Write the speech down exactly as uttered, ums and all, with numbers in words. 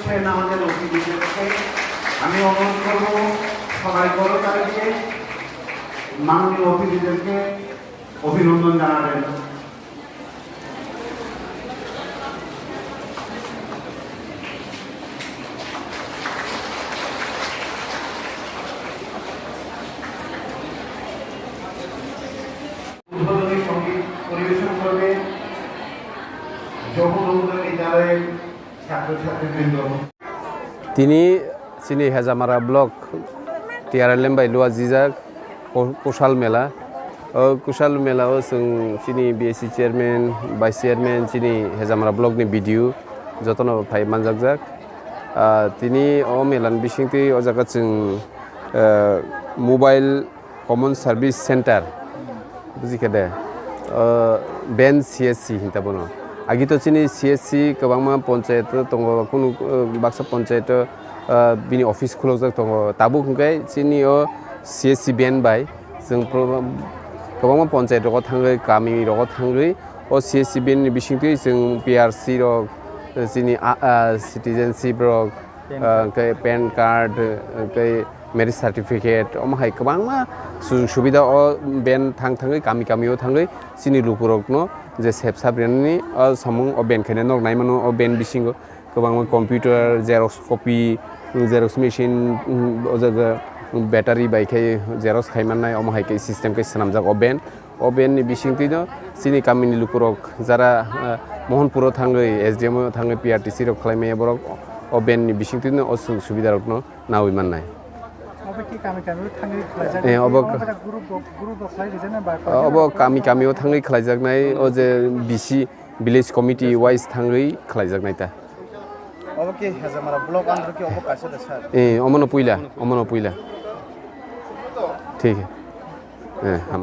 সেন আমাদের অতিথিদেরকে আমি অনুরোধ করব, সবাই করতালি দিয়ে মাননীয় অতিথিদেরকে অভিনন্দন জানাবেন। উদ্বোধনী সঙ্গীত পরিবেশন করবে যমুনা উদয় বিদ্যালয়ের ছাত্রছাত্রীবৃন্দ। Tini chini Hejamara block T R L M bai lua jijak Ko-, Kushal Mela. O Kushal Mela o chwng chini B S C chairman, vice chairman, chini Hejamara block ni B D O jotono phai manjakjak. Ah, tini o mela ni bisingtwi o jaga chwng, ah, mobile Common Service Center, buji khe de, uh, ben C S C hinta bono. Agi to chini C S C kwbangma ponchayat tongo, kunu, uh, baksa ponchayat, uh, bini office khulokjak tongo. Tabuk hwnkhe chini o C S C ben bai chwng pro-, kwbangma ponchayat rogo thangwi, kami rogo thangwi o C S C ben ni bisingtwi chwng P R C rok, chini, ah, ah, citizenship rok, Pan ah, card. Hwnkhe pan card, hwnkhe marriage certificate, omo hai kwbangma sujog subida o ben thang thangwi, kami kami o thangwi chini lukurokno je sep sap rwnani o samung o ben khaina nog nai mano. O ben bisingo kwbangma computer, xerox copy, xerox machine, mm, o jaga battery bai khe xerox khai mannai, omo hai khe system khe swnamjak o ben. O ben ni bisingtwi no chini kami ni lukurok jara, ah, Mohanpur o thangwi, S D M o thangwi, P R T C rok khlai maya borok o ben ni bisingtwi no o su-, subida rok no nawi mannai. Obo khe kami kami o thangwi khlaijak. Eh, obo obo ka- group bo, group bo khlai rijak na ba? Obo kami kami o thangwi khlaijaknai, o je B C, village committee wise thangwi khlaijaknai ta. Obo khe Hejamara block under khe obo kaisa da sir? Eh, omono puila, omono puila. Thik hai. Eh, ham.